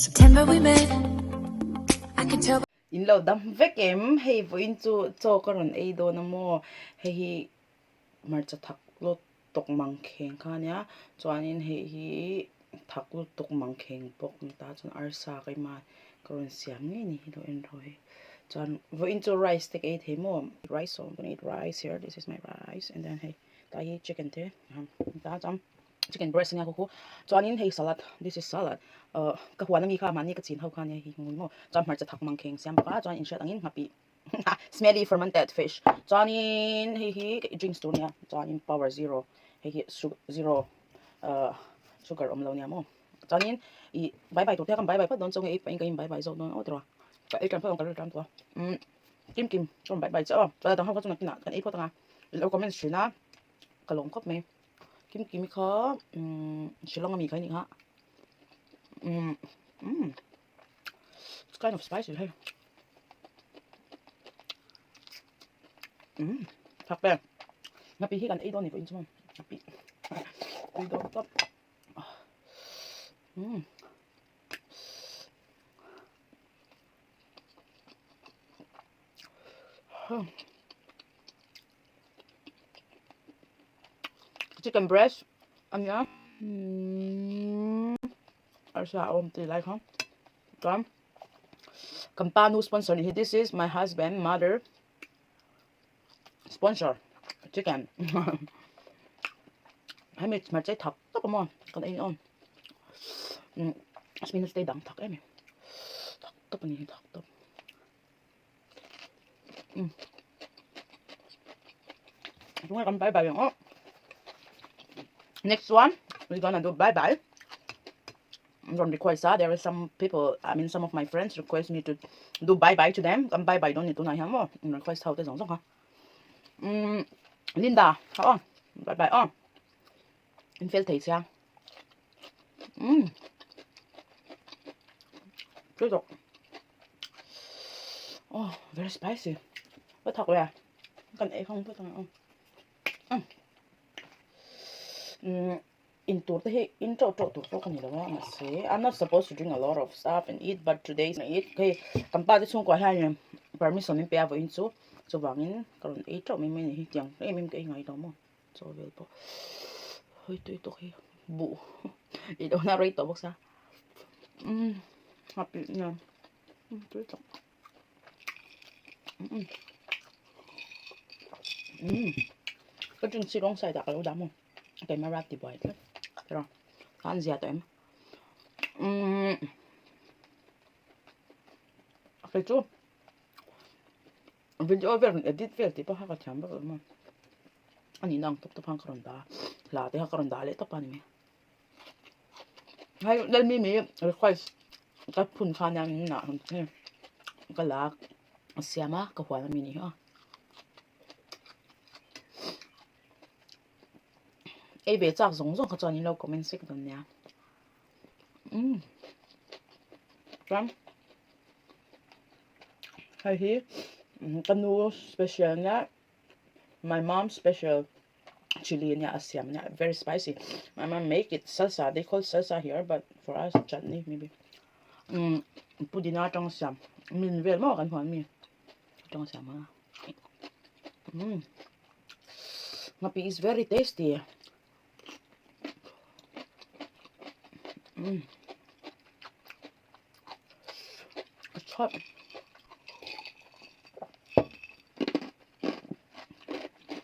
September we met. I can tell. In lo dam vek em? Hei vawiin chu chaw ka rawn ei dawn a maw? Hei hi hmarcha thak lut tawk mang kheng kha ania chuanin hei hi thak lut tawk mang kheng bawk ni ta chuan arsa keimah ka rawn siam ngei ni hi lo en rawh hei chuan vawiin chu rice te ka ei thei maw rice so I'm gonna eat rice here this is my rice and then hei tlai hi chicken te ta chuan chicken breast ania khuku chuanin hei salad this is salad ahh ka huan ami kha mahni ka chin ho kha ania hei hmui maw chuan hmarcha thak mang kheng siam bawk a chuan inhriat angin nghapih smelly fermented fish chuanin hei hi drinks tur ania chuanin power zero hei hi sugar zero ahh sugar awm lo ania maw chuanin ih bai bai tur te kha kan bai bai phawt dawn chu nge ka in bai bai zawk dawn aw tiraw ka ei tan phawt ang ka rilru tan tawh a umm kim kim chuan bai bai chiah aw chuan a dang ho kha chu nakinah kan ei phawt ang a ilo comment thin a ka lawm khawp mai kim kim kha umm shillong ami kha a nih kha umm umm it's kind of spicy hei umm thak vel ngapih hi kan ei dawn ni pawhin chuan ngapih ei dawn tawp umm. Chicken breast ania arsa a awm tih lai kha chuan kan pa nu sponsor nih hi this is my husband mother sponsor chicken hemi hmarcha hi thak tawp a maw kan ei aw spinach te hi dang thak em em thak tawp a ni thak tawp. Tunge kan bye bye ang aw. Next one, we're gonna do bye bye. Rawn request a, there is some people, I mean some of my friends request me to do bye bye to them. Kan bye bye dawn ni tunah hian maw request ho te zawng zawng kha. Um, Linda, kha aw. Bye bye aw. In fel thei sia. Um. Tui tawh. Oh, very spicy. Có thật rồi à? Cần ấy không có thằng không? Um, in tur te hi in tro tro tur pawh ka ni lo a mahse I'm not supposed to drink a lot of stuff and eat but today I eat hei kan pa te chhungkua hian permission min pe a vawiin chu chuvangin ka rawn ei teuh mai mai a ni hi tiang em em ka ei ngai lo maw chaw vel pawh hawi tui tawk hi buh ei lohna rei tawh bawk sia umm happy nia tui tawk umm umm ka drink chi rawng side ah ka lo dah maw camera ti buai tlat tiraw khan zia tawh em umm kei chu video vel rawn edit vel tih pawh kha ka thiam vak lo maw a nihna ang tawp tawp khan ka rawn dah a hla te kha ka rawn dah leh tawp a ni mai. Hei Lalmi mi request ka phun kha nia min ah hei ka la a siam a ka huan ami ni hi aw ei ve chak zawng zawng kha chuan in lo comment sek dawn nia umm chuan hei hi ka nu special nia my mom special. Chili ania a siam ania very spicy my mom make it salsa they call salsa here but for us chutney maybe um pudina atang siam min vel maw kan huan mi atang siam a um ngapi is very tasty um it's hot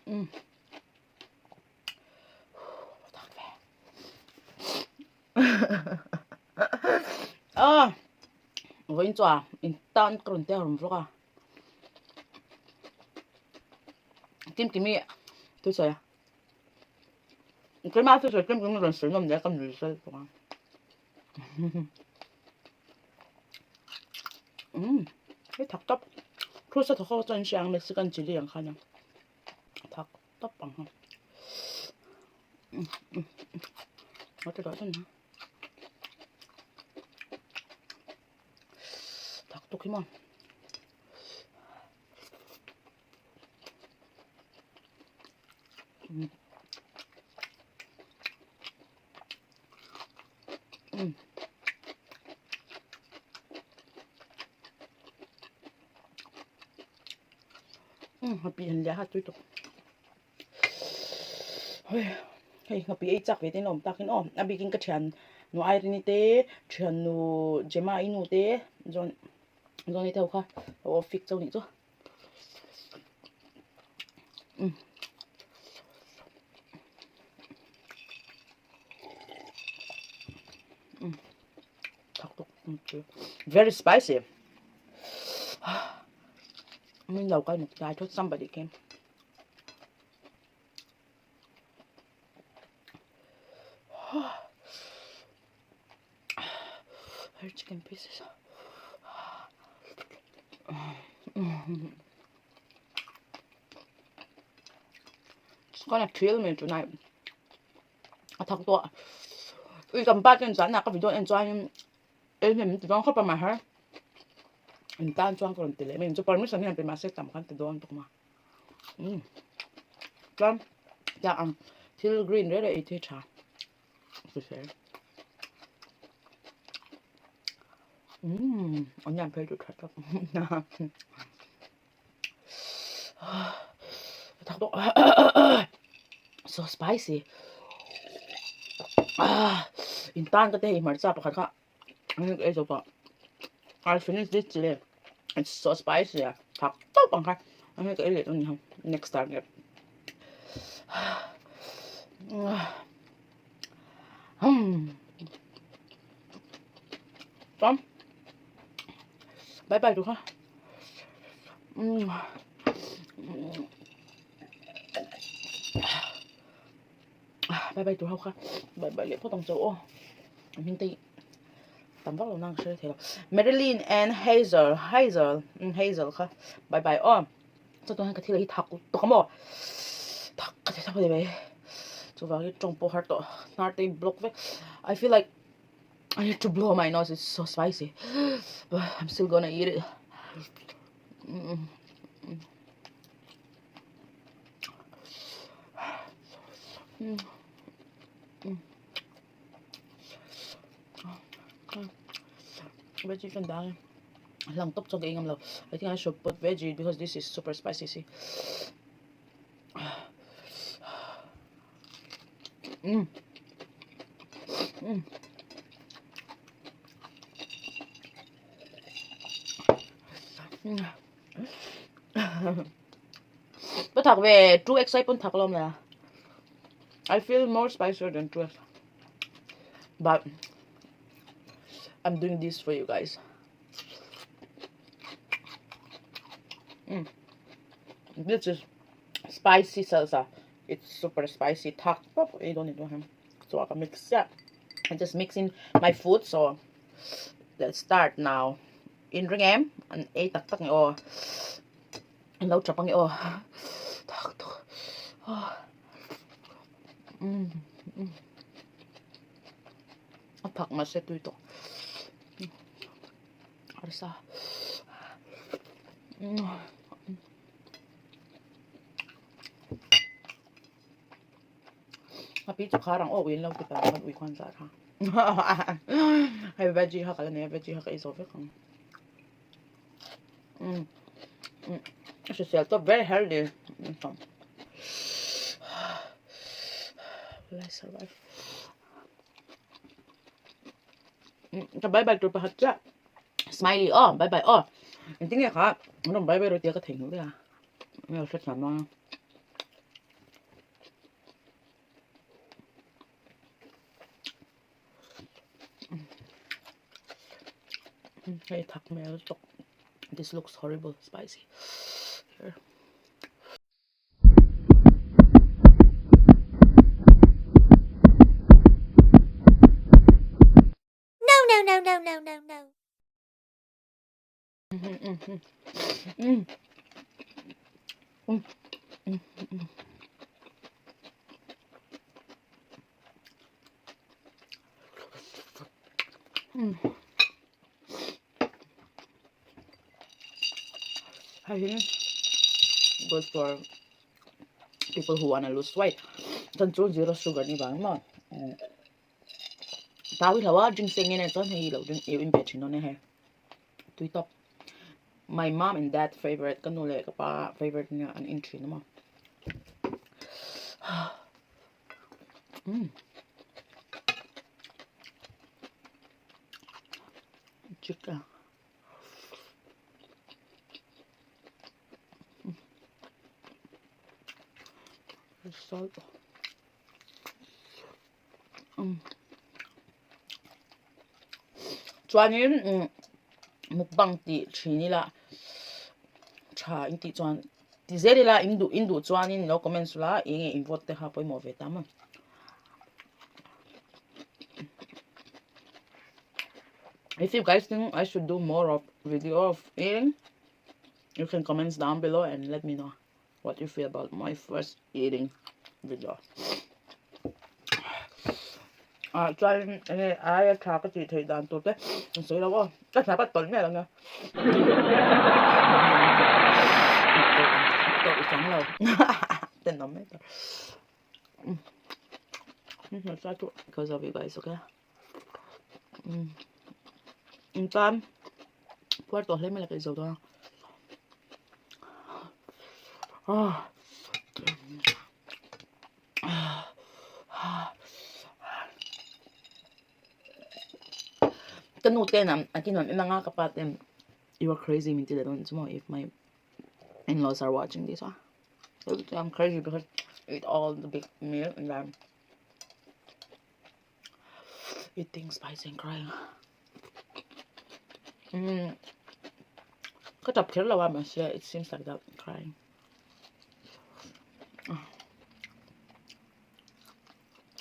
Mm. Ah, vawiin chu a in tan ka rawn tia rawn vlog a kim kimi thu sawi a keimah thu sawi kim kimi rawn sawi nawm leh ka nui zel bawk a umm hei thak tawp fruits a thawk ho chuan in hria ang mexican chilli ang kha ania thak tawp ang ha a ti tawh chuan thak tuk hi maw. Nghapi han liah kha tui tawk. Hei hei nghapi ei chak ve te in awm takin aw a bikin ka thian nu Irene te thian nu Gemma i nu te chuan Johnny te ho kha aw fik chauh nih chu. Very spicy. Min lo kal muk I thought somebody came. Her chicken pieces. It's gonna kill me tonight. A thak tawh. Ui kan pa ten chuan ka video en chuan ei hnem min ti dawn khawp a mahar. In tan chuan ka rawn ti leh mai chu permission hian pe mahse tam khan ti dawn bawk ma. Um. Chuan tiang ang thil green reh reh ei thei tha. Hrisel. Umm onion phei chu tha tak. Thak bawk. So spicy. Ah, in tan ka te hei hmarcha pakhat kha ei zo tawh. I finish this chili. It's so spicy. Thak tawp ang kha. Ang ka ei leh dawn ni hang. Next target. Hmm. Chuan bye bye tu kha. Hmm. Bye bye tu ho kha. Bye bye leh phawt ang chauh aw. Hming te hi tam vak lo nang ka hre thei lo. Marilyn and Hazel Hazel Hazel kha bye bye aw. Chuan tunah hian ka thil hi thak tawk a maw thak ka ti thak a ni mai chuvangin tawng pawh har tawh hnar te in block vek I feel like I need to blow my nose it's so spicy but I'm still gonna eat it Veggie kan dang e lang tawp chuan ka ei ngam lo I think I should put veggie because this is super spicy see um um Ka thak ve 2x ai pawn thak lawm le I feel more spicier than 2x but I'm doing this for you guys. Mm. This is spicy salsa. It's super spicy. Thak pop. I don't need to have. So I can mix it. I'm just mixing my food. So let's start now. In ring em an ei tak tak nge aw. An lo tap ange aw. Thak tuk. Mm. Mm. A phak mahse tui tawh. Arsa. A pi chu khar ang aw uiin lo ti pah chuan ui khuan zah tha. Hei veggie kha ka la nei a veggie kha ka ei zawh vek ang. Mm. Mm. Hrisel tawp very healthy. Will I survive? Ka bye bye tur pakhat chiah. Smiley aw bye bye aw. Engtin nge kha an rawn bye bye rawh tia ka theihnghilh daih a. Nge hre thiam a. Hei thak hmel tawk. This looks horrible spicy. Here. No no no no no no no. Hei hi good for people who wanna lose weight. Chuan chu zero sugar ni vang maw. Tau hi lo a drink seng nge chuan hei lo drink in ve thin dawn e hei. Tui tawp. My mom and dad favorite ka nu leh ka pa favorite nia an in thin a maw. Chicken. Salt. Chuanin mukbang tih thin ila tha in tih chuan ti zel ila in duh in duh chuanin lo comment suh la eng nge in vote te kha pawimawh ve ta maw. If you guys think I should do more of video of eating you can comment down below and let me know. What you feel about my first eating video. Ah chuan enge aia tha ka tih theih dan tur te an sawi lo aw ka hna ka tawlh miah lo nia tawlh chang lo tenawm mai tawh because of you guys okay chuan puar tawh hle mai la ka izo dawn a ka nu ten a ti nuam em ang a ka pa ten you are crazy min ti leh dawn chu maw if my in-laws are watching this a I'm crazy because eat all the big meal and then Eating spicy and crying. Mm. Ka tap kher lo a mahse it seems like that crying. Oh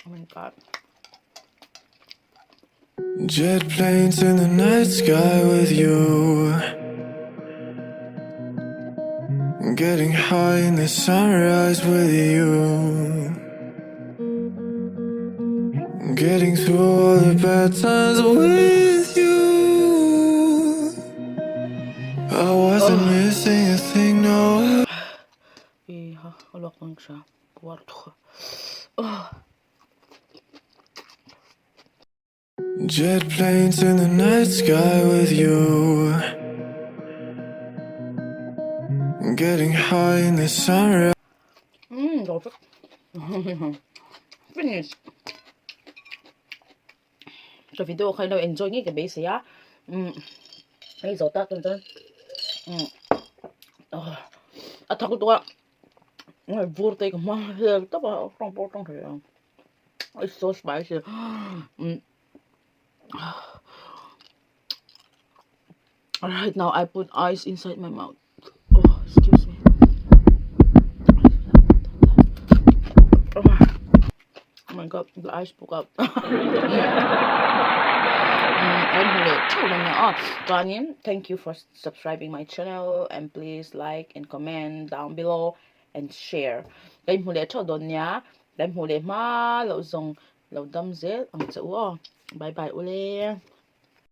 my god. Jet planes in the night sky with you. Getting high in the sunrise with you. Getting through all the bad times with you. I wasn't missing a thing, no. Jet planes in the night sky with you. Getting high in the sunrise. Mm, Finish. Ka video kha ilo enjoy ngei ka beisei a. Mm. Hei zo tak chuan chuan. Mm. Oh. A thak lutuk a. Vur te ka hma vel tawp a. Tawng pawh tawng thei ang. It's so spicy. Mm. Right now I put ice inside my mouth. Oh, excuse me. Oh my god, the ice broke up. Thank you for subscribing my channel and please like and comment down below and share. Kan hmu leh theuh dawn nia. Kan hmu leh hma loh zawng lo dam zel ang che u aw. Bye bye ule.